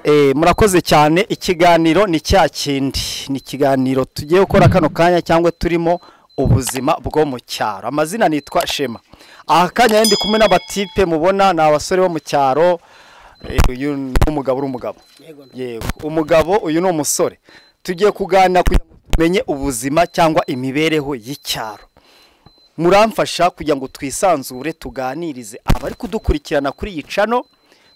Murakoze cyane. Ikiganiro ni cya kindi, ni ikiganiro tugiye gukora kano kanya cyangwa turimo ubuzima bwo mu cyaro. Amazina nitwa Shema. Aha kanya ndi kumwe n'abatipe mubona ni abasore bo mu cyaro. Uyu ni umugabo, uri umugabo? Yego, umugabo. Uyu ni umusore. Tugiye kuganira kugira ngo tumenye ubuzima cyangwa imibereho y'icyaro. Muramfasha kugira ngo twisanzure, tuganirize abari kudukurikirana kuri iyi channel,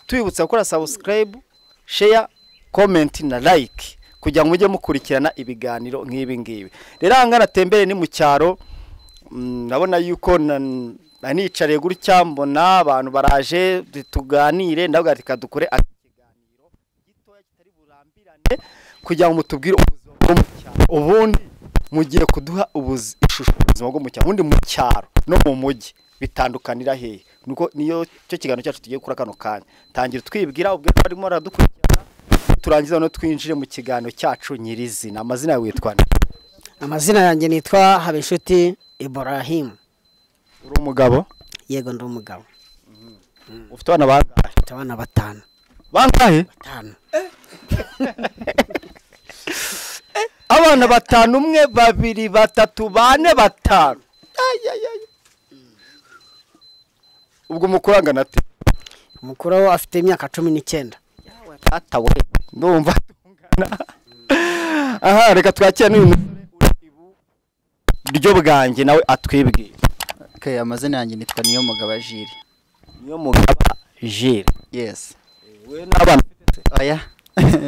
tubibutsa gukora subscribe, share, comment na like kugira ngo mujye mukurikirana ibiganiro nk'ibi ngibi. Rero aha ngaha natembere ni mu cyaro, ndabona yuko nanicariye gutya mbona abantu baraje tuganire, ndavuga ati dukore ikiganiro gitoya kitari burambirane kugira ngo mutubwire ubuzima bwo mu cyaro. Ubundi mugiye kuduha ishusho y'ubuzima bwo mu cyaro. Ubundi mu cyaro no mu mujyi bitandukanira hehe? Nuko niyo cyo kiganiro cyacu tugiye gukora kano kanya. Tangira twibwira ubwo barimo baradukurikirana, turangiza no twinjire mu kiganiro cyacu nyirizina. Amazina yawe witwa nde? Amazina yanjye nitwa Habinshuti Ibrahim. Uri umugabo? Yego, ndi umugabo. Ufite abana bangahe? Mfite abana batanu. Bangahe? Batanu. Abana batanu, umwe, babiri, batatu, bane, batanu. Ay, ay, ay. Ubwo mukuru angana ate? Umukuru we afite imyaka 19. Data we, ndumva tungana. Aha, reka twakire n'uyu musore uri iburyo bwanjye, nawe atwibwire. Okay, amazina yanjye nitwa Niyomugaba Jules. Niyomugaba Jules? Yes. We n'abana? Oya.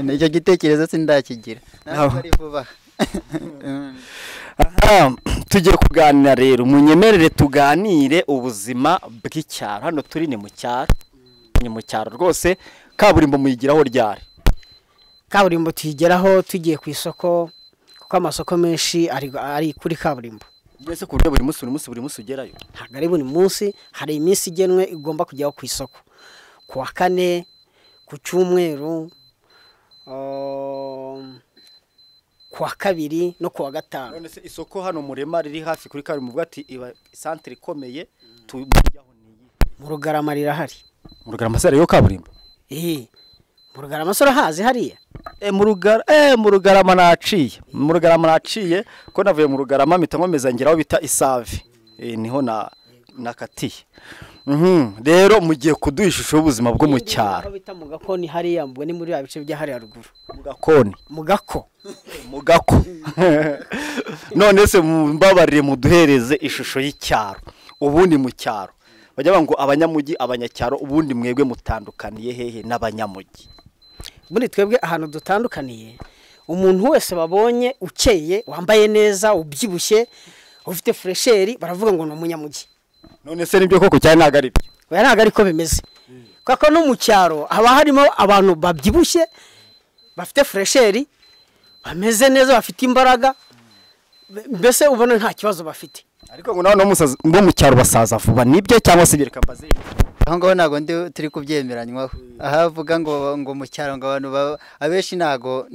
Nicyo gitekerezo sindakigira. Ntabwo ari vuba. Aha, tugiye kuganira rero, munyemerere tuganire ubuzima bw'icyaro. Hano turi ni mu cyaro, ni mu cyaro rwose. Kaburimbo muyigiraho ryari? Kaburimbo tuyigeraho tugiye ku isoko, kuko amasoko menshi ari kuri kaburimbo. Mbese ku buryo buri munsi, buri munsi, buri munsi ugerayo? Ntabwo ari buri munsi, hari iminsi igenwe igomba kujyaho ku isoko. Ku wa kane, ku cyumweru, ku wa kabiri no ku wa gatanu. None se isoko hano murema riri hafi kuri kaburimbo, uvuga ati iba santere ikomeye tujyaho niyi? Mu Rugarama rirahari. Mu Rugarama se hariyo kaburimbo? Eh, mu Rugarama se urahazi hariya? Mu Rugarama naciye. Mu Rugarama naciye ko navuye mu Rugarama mpita nkomeza ngeraho bita Isave. Niho na nakatiye. Rero mugiye kuduha ishusho y'ubuzima bwo mu cyaro. Aho bita mu Gakoni hariya, mbwo ni muri ya bice bya hariya ruguru. Mu Gakoni. Mu Gako. Mu Gako. None se mumbabarire muduhereze ishusho y'icyaro. Ubundi mu cyaro bajya bavuga ngo abanyamujyi, abanyacyaro, ubundi mwebwe mutandukaniye hehe n'abanyamujyi? Muri twebwe ahantu dutandukaniye, umuntu wese babonye ukeye, wambaye neza, ubyibushye, ufite fraîcheur, baravuga ngo ni umunyamujyi. None se nibyo koko cyane ntabwo ari byo? Oya, ntabwo ariko bimeze, kuko no mu cyaro haba harimo abantu babyibushye, bafite fraîcheur, bameze neza, bafite imbaraga, mbese ubona nta kibazo bafite. Ariko ngo nawe bo mu cyaro basaza vuba, nibyo cyangwa se bireka mbaze? Aho ngaho ntabwo ndi turi kubyemeranywaho. Aho avuga ngo mu cyaro ngo abantu abenshi ntago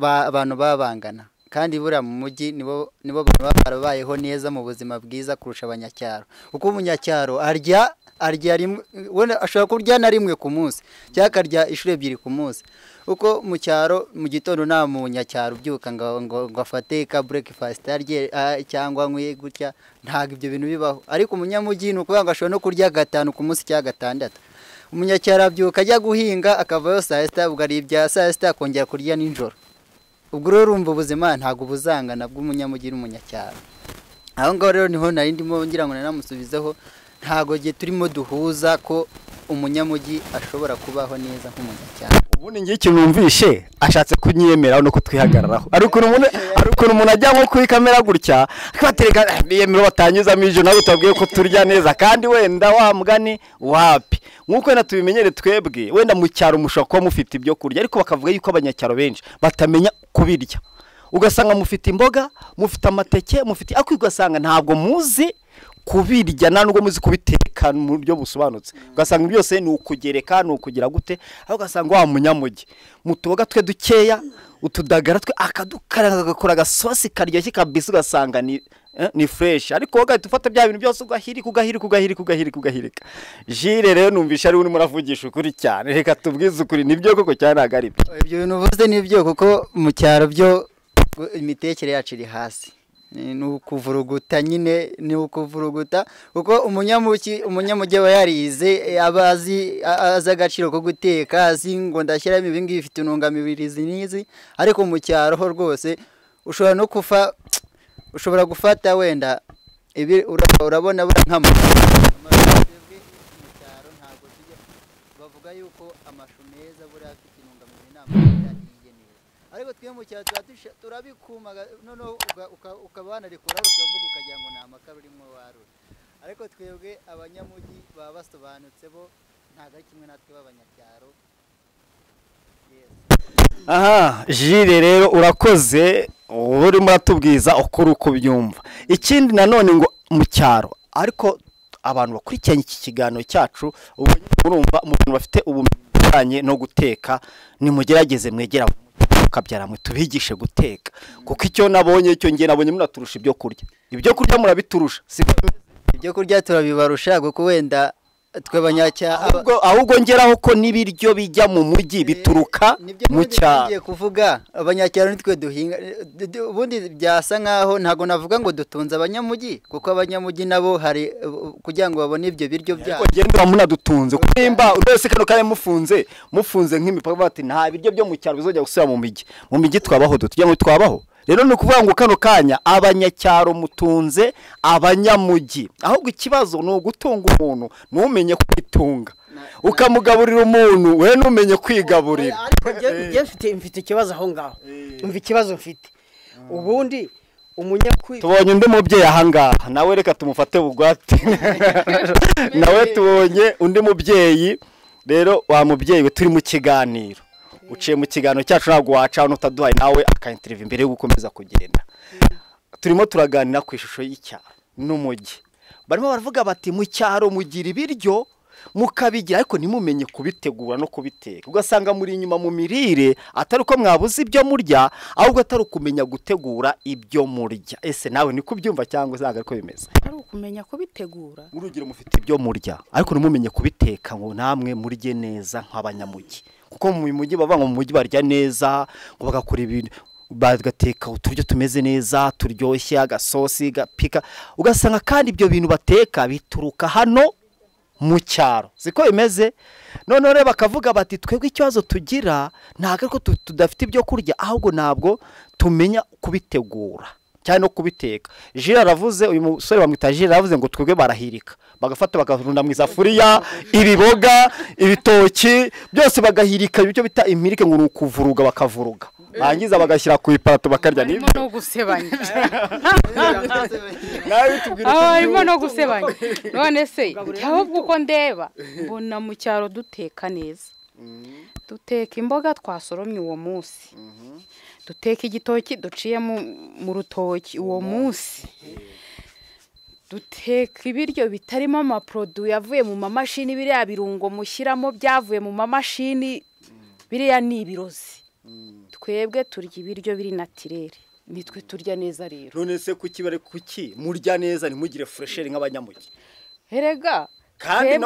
abantu baba bangana. Kandi buriya mu mujyi nibo bantu baba barabayeho neza mu buzima bwiza kurusha abanyacyaro. Kuko umunyacyaro arya rimwe, wenda ashobora kurya na rimwe ku munsi cyangwa akarya inshuro ebyiri ku munsi. Kuko mu cyaro mu gitondo nta munyacyaro ubyuka ngo afate ka breakfast arye cyangwa anywe gutya, ntabwo ibyo bintu bibaho. Ariko umunyamujyi ni ukuvuga ngo ashobora no kurya gatanu ku munsi cyangwa gatandatu. Umunyacyaro abyuka ajya guhinga akavayo saa sita, ubwo ari ibya saa sita akongera kurya nijoro. Ubwo rero urumva ubuzima ntabwo buzangana bw'umunyamujyi n'umunyacyaro. Aho ngaho rero niho nari ndimo ngira ngo nanamusubizeho, ntabwo gihe turimo duhuza ko umunyamujyi ashobora kubaho neza nk'umunyacyaro. Ubundi ngiye ikintu numvishe ashatse kunyiyemeraho no kutwihagararaho. Ari ukuntu umuntu ajya nko kuri kamera gutya akabatereka biyemera batanyuzamo ijoro, nawe utabwiye ko turya neza kandi wenda wa mugani wapi. Nkuko wenda tubimenyere twebwe, wenda mu cyaro mushobora kuba mufite ibyo kurya, ariko bakavuga yuko abanyacyaro benshi batamenya kubirya. Ugasanga mufite imboga, mufite amateke, mufite ariko ugasanga ntabwo muzi kubirya, nta nubwo muzi kubiteka mu buryo busobanutse. Ugasanga byose ni ukugereka, ni ukugira gute, aho ugasanga wa munyamujyi mu tuboga twe dukeya, utudagara twe akadukaranga agakora agasosi karyoshye kabisa, ugasanga ni Ni fresh, ariko wowe ugahita ufata bya bintu byose ugahirika ugahirika ugahirika ugahirika ugahirika. Jire rero numvisha ari urimo uravugisha ukuri cyane, reka tubwize ukuri, nibyo koko cyane ntabwo ari byo? Ibyo bintu uvuze nibyo, kuko mu cyaro byo imitekere yacu iri hasi, ni ukuvuruguta nyine, ni ukuvuruguta, kuko umunyamujyi aba yarize, aba azi agaciro ko guteka, azi ngo ndashyiramo ibi ngibi bifite intungamubiri izi n'izi, ariko mu cyaro ho rwose ushobora no kufa, ushobora gufata wenda ibi urabona nk'amashu mu cyaro ntabwo tujya bavuga yuko amashu meza buriya afite intungamubiri nta yahiye neza, ariko twe mu cyaro turabikuma, noneho ukaba wanarikuraho ukavuga ukagira ngo ni amakara urimo warura, ariko twebwe abanyamujyi baba basobanutse bo ntabwo ari kimwe natwe b'abanyacyaro. Aha Jire rero urakoze, urimo uratubwiza ukuri uko ubyumva. Ikindi nanone ngo mu cyaro, ariko abantu bakurikiranye iki kiganiro cyacu urumva mu bantu bafite ubumenyi bujyanye no guteka, nimugerageze mwegera mukabyara mwe tubigishe guteka, kuko icyo nabonye cyo ngiye nabonye muraturusha ibyo kurya, ibyo kurya murabiturusha, ibyo kurya turabibarusha kuko wenda twe abanyacyaro ahubwo ngeraho ko n'ibiryo bijya mu mujyi bituruka mu cyaro. Ngiye kuvuga abanyacyaro nitwe duhinga, ubundi byasa nkaho ntago navuga ngo dutunze abanyamujyi, kuko abanyamujyi nabo hari kugira ngo babone ibyo biryo byabo. Ariko genda munadutunze nimba wese kano kare mufunze nk'imipaka bati nta biryo byo mu cyaro bizojya gusubira mu mijyi, mu mijyi twabaho tujya mu twabaho. Rero ni ukuvuga ngo kano kanya abanyacyaro mutunze abanyamujyi, ahubwo ikibazo ni ugutunga umuntu ntumenye kwitunga, ukamugaburira umuntu we ntumenye kwigaburira. Ariko mfite ikibazo aho ngaho, mfite ikibazo mfite ubundi umunyakwi. Tubonye undi mubyeyi aha ngaha nawe reka tumufate bugwate nawe tubonye undi mubyeyi. Rero wa mubyeyi we turi mu kiganiro, uciye mu kiganiro cyacu ntabwo waca utaduhaye nawe akainterview imbere yo gukomeza kugenda. Turimo turaganira ku ishusho y'icyaro n'umujyi, barimo baravuga bati mu cyaro mugira ibiryo mukabigira ariko ntimumenye kubitegura no kubiteka, ugasanga muri inyuma mu mirire atari uko mwabuze ibyo murya, ahubwo atari ukumenya gutegura ibyo murya. Ese nawe niko ubyumva cyangwa uzaga ariko bimeze? Ari ukumenya kubitegura. Urugero mufite ibyo murya ariko ntimumenye kubiteka ngo namwe murye neza nk'abanyamujyi, kuko mu mujyi bava ngo mu mujyi barya neza, ngo bagakora ibintu bagateka uturyo tumeze neza turyoshye, agasosi gapika, ugasanga kandi ibyo bintu bateka bituruka hano mu cyaro, siko bimeze? None rero bakavuga bati twebwe ikibazo tugira ntabwo ariko tudafite ibyo kurya, ahubwo ntabwo tumenya kubitegura cyane no kubiteka. Jire aravuze, uyu musore bamwita Jire aravuze ngo twebwe barahirika, bagafata bakarunda mu isafuriya ibiboga ibitoki byose bagahirika, ibyo bita impirike ngo ni ukuvuruga, bakavuruga barangiza bagashyira ku iparato bakarya. Nibyo no gusebanya harimo no gusebanya. None se ahubwo uko ndeba mbona mu cyaro duteka neza, duteka imboga twasoromye uwo munsi, duteka igitoki duciye mu rutoki uwo munsi, duteka ibiryo bitarimo amaproduit yavuye mu mamashini, biriya birungo mushyiramo byavuye mu mamashini, biriya ni ibirozi. Twebwe turya ibiryo biri naturere, nitwe turya neza rero. None se kuki bari kuki murya neza ntimugire fresher nk'abanyamujyi? Erega kandi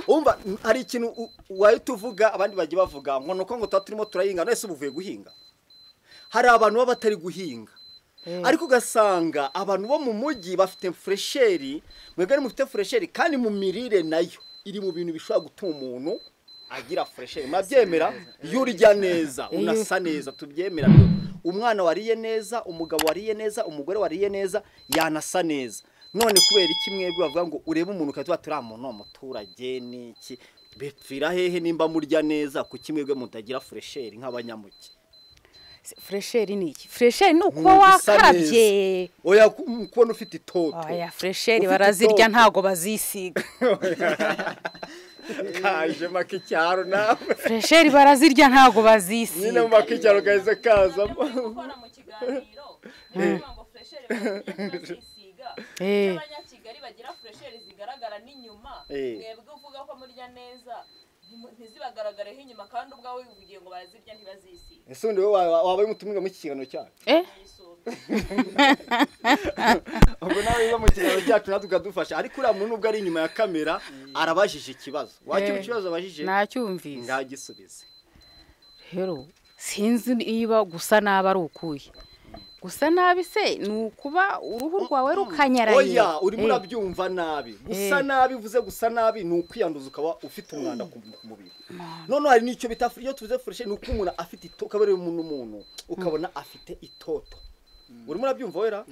umva hari ikintu wahita uvuga abandi bagiye bavuga ngo nuko ngo tuba turimo turahinga, none se ubuvuye guhinga? Hari abantu baba batari guhinga, ariko ugasanga abantu bo mu mujyi bafite fresheri, mwebwe mufite fresheri kandi mu mirire nayo iri mu bintu bishobora gutuma umuntu agira fresheri. Mwabyemera? Iyo urya neza unasa neza, tubyemera. Umwana wariye neza, umugabo wariye neza, umugore wariye neza yanasa neza. None kubera iki mwebwe bavuga ngo urebe umuntu ukatuba turi muntu umuturage niki bipfira hehe nimba murya neza, kuki mwebwe mutagira fresheri nk'abanyamuki? Fresheri ni iki? Fresheri ni uko wakarabye. Oya kubona ufite itoto. Oya fresheri barazirya ntago bazisiga. Kaje makicyaro nawe. Fresheri barazirya ntago bazisiga. Nyine mu makicyaro kahise kazamo. Gukora mu kiganiro ngo fresheri bazisiga. Abanyakigali bagira fresheri zigaragara n'inyuma, mwebwe uvuga ko murya neza Ntizibagaragareho inyuma kandi ubwawe wivugiye ngo barazirya ntibazisiga. Ese undi wowe waba umutumirwa mu kiganiro cyacu? Ubwo nawe uba mu kiganiro cyacu natwe ukadufasha, ariko uriya muntu nubwo ari inyuma ya kamera arabajije ikibazo. Wacyumva ikibazo abajije? Nacyumvise. Ngagisubize. Rero sinzi niba gusa nabi ari ukuye. Gusa nabi se ni ukuba uruhu rwawe rukanyaraye. Oya, urimo urabyumva nabi. Gusa nabi uvuze gusa nabi ni ukwiyanduza ukaba ufite umwanda ku mubiri. None hari n'icyo bita iyo tuvuze fresh ni uko umuntu afite itoto, ukaba umuntu ukabona afite itoto. Urimo urabyumva wera?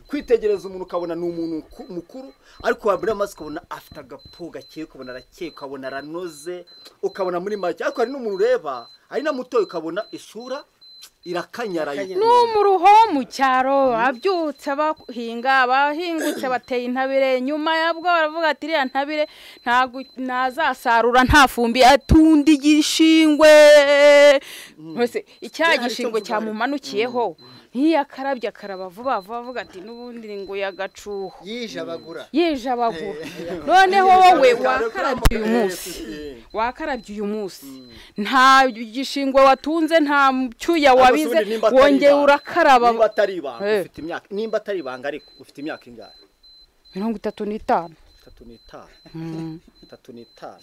Kwitegereza umuntu ukabona ni umuntu mukuru, ariko wabura amaso ukabona afite agapo gakeye, ukabona arakeye, ukabona aranoze, ukabona muri make. Ariko hari n'umuntu ureba ari na muto ukabona isura irakanyaraye. N'umuruho mu cyaro abyutse abahinga abahingutse bateye intabire, nyuma yabwo baravuga ati iriya ntabire ntago nazasarura nta fumbi, atunda igishingwe. Mbese icya gishingwe cyamumanukiyeho ntiyakarabye akaraba vuba vuba avuga ati n'ubundi ngo yagacuho yijabagura. Noneho wowe wakarabye uyu munsi nta gishingwe watunze, nta cyuya wabize, wongeye urakaraba. Nimba atari ibanga ufite imyaka, nimba atari ibanga ariko ufite imyaka ingahe? 35. 35.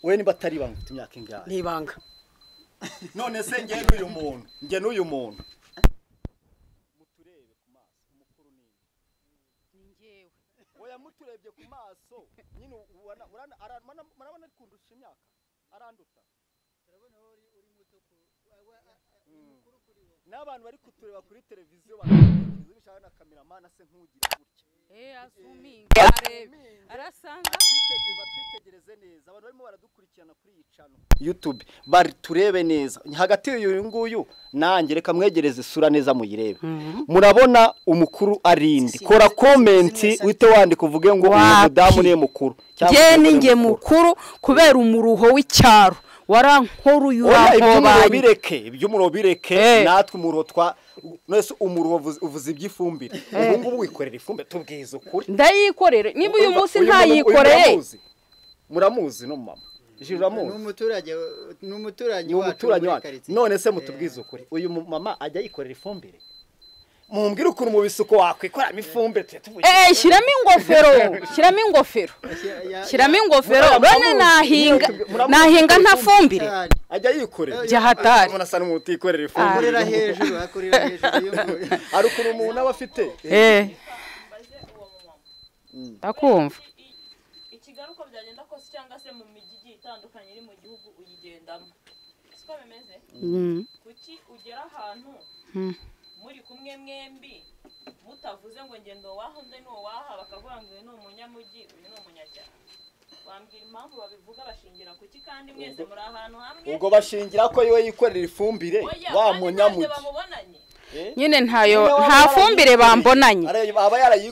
We nimba atari ibanga ufite imyaka ingahe? Ni ibanga. None se nge n'uyu muntu, nge n'uyu muntu muturebe ku maso, umukuru ni ngewe. Oya, muturebye ku maso nyine murabona ari kundusha imyaka, aranduta. N'abantu bari kutureba kuri televiziyo baratekereza bishaka na kameramana se nkugira gutya. Azuminga arebe arasanga. Twitegereze neza abantu barimo baradukurikirana kuri iyi channel YouTube, bari turebe neza hagati y'uyu nguyu nanjye reka mwegereze isura neza muyirebe. Murabona umukuru arindi. Kora comment wite wandika uvuge ngo uyu mudamu niye mukuru. Nge ninjye mukuru kubera umuruho w'icyaro warankoruye urankobanye. Iby'umuruho bireke natwe umuruho twa nese umuruho uvuze iby'ifumbire. Ubu ngubu wikorera ifumbire tubwiza ukuri. Ndayikorera niba uyu munsi ntayikoreye. Muramuzi no mama. Uramuzi. N'umuturanyi wacu. None se mutubwiza ukuri uyu mama ajya yikorera ifumbire? Mumbwire ukuntu mu bisuko wakwikoramo ifumbire tuvuye. Shyiramo ingofero, shyiramo ingofero. Shyiramo ingofero none nahinga nta fumbire. Ajya yikorera. Byahatari. Umuntu asa n'umuntu utikorera ifumbire. Akorera hejuru. Ari ukuntu umuntu aba afite. Ndakumva. Ikigaruko byagenda kose cyangwa se mu mijyi igiye itandukanye iri mu gihugu uyigendamo. Siko bimeze? Kuki ugera ahantu muri kumwe mwembi mutavuze ngo ngendo waho nde no waha, bakavuga ngo uyu ni umunyamujyi uyu ni umunyacyaro? Wambwira impamvu babivuga bashingira kuki kandi mwese muri ahantu hamwe? Ubwo bashingira ko yewe yikorera ifumbire wa munyamujyi nyine ntayo nta fumbire bambonanye,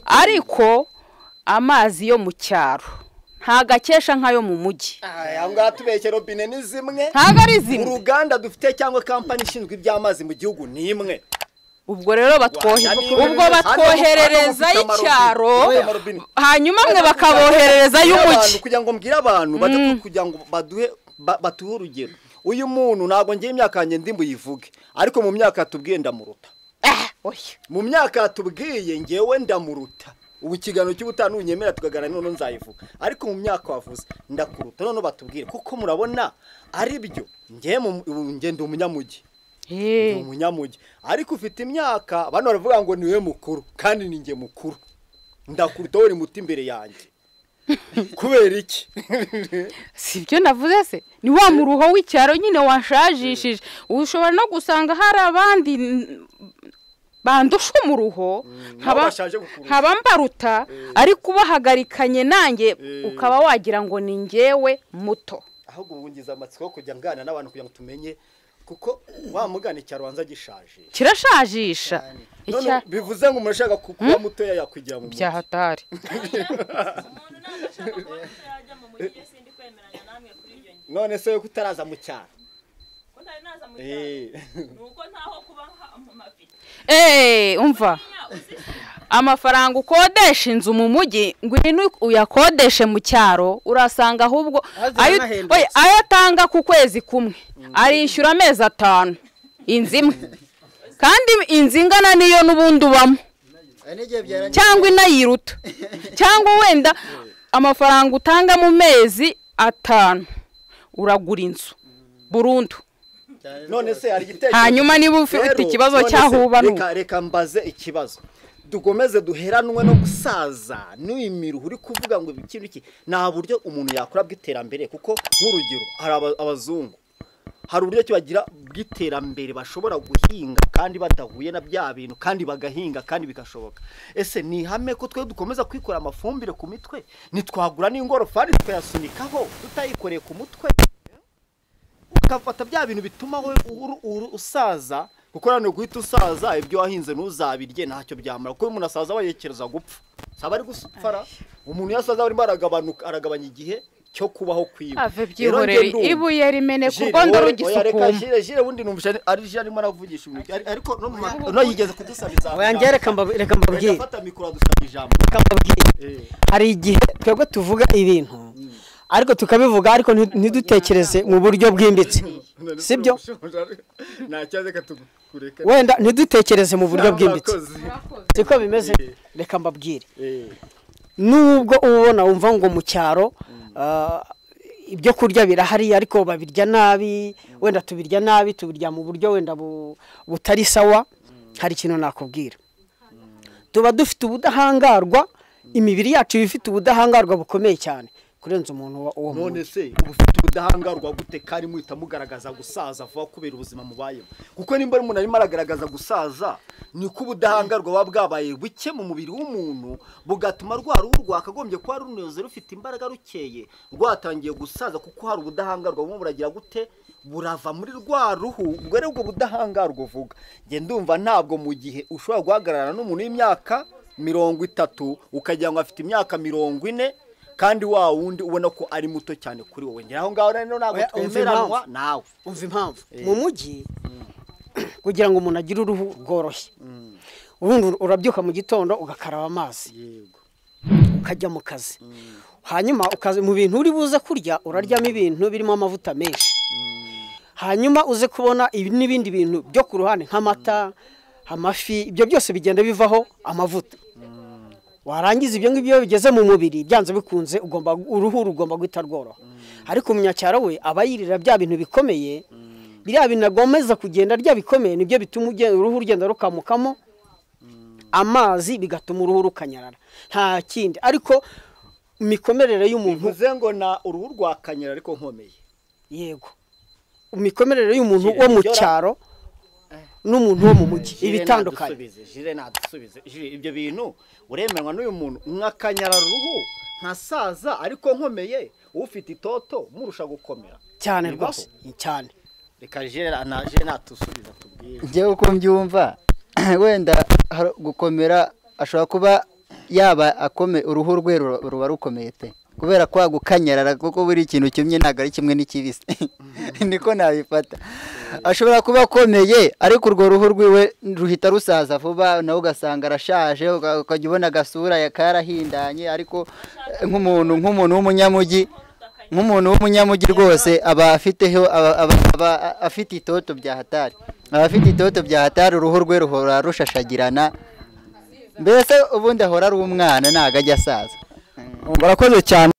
ariko amazi yo mu cyaro ntagakesha nkayo mu mujyi. Aya ngaha tubeshye robine ni zimwe, ntago ari zimwe. Uruganda dufite cyangwa kampani ishinzwe iby'amazi mu gihugu ni imwe. Ubwo rero batwoherereza y'icyaro, hanyuma mwe bakaboherereza y'umujyi. Kugira ngo mbwire abantu baje kugira ngo baduhe batuhe urugero. Uyu muntu ntago ngiye imyaka yanjye ndi buyivuge, ariko mu myaka tubwiye ndamuruta. Mu myaka tubwiye ngewe ndamuruta. Ubu ikiganiro cy'ubutanu unyemera tukaganira none nzayivuga, ariko mu myaka wavuze ndakuruta. None batubwire kuko murabona ari byo. Ngewe nge ndi umunyamujyi. Ndi umunyamujyi, ariko ufite imyaka bano baravuga ngo niwe mukuru kandi ni nge mukuru. Ndakuruta uri muti imbere yanjye. Kubera iki? Sibyo navuze se? Ni wa muruho w'icyaro nyine washajishije. Ushobora no gusanga hari abandi bandusha umuruho nkaba mbaruta, ariko ubahagarikanye nanjye ukaba wagira ngo ni ngewe muto. Ahubwo ubungiza amatsiko kujya ngana n'abantu kugira ngo tumenye, kuko wa mugana icyaro wanza gishaje. Kirashajisha. None bivuze ngo umuntu ashaka kuba mutoya yakwigira mu mujyi. Byahatari. Umuntu ntabwo ashaka kuba mutoya yajya mu mujyi, sindi kwemeranya namwe kuri ibyo ngiye. None se yo kutaraza mu cyaro? Ko ntari naza mu cyaro. Nuko ntaho kuba mu mafite. Umva. Amafaranga ukodesha inzu mu mujyi ngwino uyakodeshe mu cyaro, urasanga ahubwo ayo atanga ku kwezi kumwe arishyura amezi 5 inzu imwe, kandi inzu ingana niyo n'ubundi ubamo cyangwa inayiruta, cyangwa wenda amafaranga utanga mu mezi 5 uragura inzu burundu. None se hari igitekerezo? Hanyuma niba ufite ikibazo cyaho uba, reka mbaze ikibazo. Dukomeze duheranwe no gusaza n'imiruho uri kuvuga ngo ikintu iki nta buryo umuntu yakora bw'iterambere, kuko nk'urugero hari abazungu hari uburyo ki bagira bw'iterambere bashobora guhinga kandi badahuye na bya bintu, kandi bagahinga kandi bigashoboka. Ese ni ihame ko twe dukomeza kwikora amafumbire ku mitwe, nitwagura n'ingorofani tukayasunikaho tutayikoreye ku mutwe, ukafata bya bintu bituma we usaza, kuko none guhita usaza ibyo wahinze ntuzabirye ntacyo byamara, kuko umuntu asaza aba yekereza gupfa, saba ari gupfara. Umuntu yasaza arimo aragabanuka, aragabanya igihe cyo kubaho kwiwe. Ave byihorere ibuye rimene kuko ndorugisukuma. Jire bundi numvisha ari Jire arimo aravugisha ibintu, ariko no yigeze kudusabiza. Oya njye reka mbabwire. Fata mikoro adusaba ijambo. Reka mbabwire. Hari igihe twebwe tuvuga ibintu ariko tukabivuga ariko ntidutekereze mu buryo bwimbitse, sibyo? Wenda ntidutekereze mu buryo bwimbitse, siko bimeze. Reka mbabwire, nubwo ubona wumva ngo mu cyaro ibyo kurya birahari ariko babirya nabi, wenda tubirya nabi, tubirya mu buryo wenda butari sawa. Hari ikintu nakubwira, tuba dufite ubudahangarwa, imibiri yacu ifite ubudahangarwa bukomeye cyane kurenza umuntu uwo muntu. None se ubufite ubudahangarwa gute kandi muhita mugaragaza gusaza vuba kubera ubuzima mubayemo? Kuko nimba umuntu arimo aragaragaza gusaza, niko ubudahangarwa buba bwabaye buke mu mubiri w'umuntu, bugatuma rwa ruhu rwakagombye kuba runoze rufite imbaraga rukeye rwatangiye gusaza, kuko hari ubudahangarwa bumwe buragira gute burava muri rwa ruhu. Ubwo rero ubwo budahangarwa uvuga, njye ndumva ntabwo mu gihe ushobora guhagararana n'umuntu w'imyaka 30 ukagira ngo afite imyaka 40 kandi wa wundi ubona ko ari muto cyane kuri wowe. Ngira aho ngaho rero ntabwo twemeranwa nawe. Umva impamvu mu mujyi kugira ngo umuntu agire uruhu rworoshye, ubundi urabyuka mu gitondo ugakaraba amazi, ukajya mu kazi, hanyuma ukaza mu bintu uri buze kurya uraryamo ibintu birimo amavuta menshi, hanyuma uze kubona n'ibindi bintu byo ku ruhande nk'amata, amafi, ibyo byose bigenda bivaho amavuta. Warangiza ibyo ngibyo bigeze mu mubiri byanze bikunze ugomba uruhu rugomba guhita rworoha. Ariko umunyacyaro we aba yirira bya bintu bikomeye, biriya bintu agomeza kugenda rya bikomeye nibyo bituma uruhu rugenda rukamukamo amazi, bigatuma uruhu rukanyarara, nta kindi. Ariko imikomerere y'umuntu bivuze ngo na uruhu rwakanyara ariko nkomeye. Yego, imikomerere y'umuntu wo mu cyaro n'umuntu wo mu mujyi ibitandukanye. Jire nadusubize. Jire, ibyo bintu uremerwa n'uyu muntu nkakanyara ruhu nkasaza ariko nkomeye, ufite itoto murusha gukomera cyane rwose cyane. Reka Jire na Jire natusubiza tubwire. Njyewe uko mbyumva wenda gukomera ashobora kuba yaba akome uruhu rwe ruba rukomeye pe, kubera kwa gukanyarara, kuko buri kintu cyumye ntago ari kimwe n'ikibisi niko nabifata. Ashobora kuba akomeye ariko urwo ruhu rwiwe ruhita rusaza vuba, nawe ugasanga arashaje, ukajya ubona agasura karahindanye. Ariko nk'umuntu w'umunyamujyi, nk'umuntu w'umunyamujyi rwose aba afiteho aba afite itoto bya hatari, aba afite itoto bya hatari, uruhu rwe ruhora rushashagirana, mbese ubundi ahora ari umwana ntago ajya asaza. Murakoze cyane.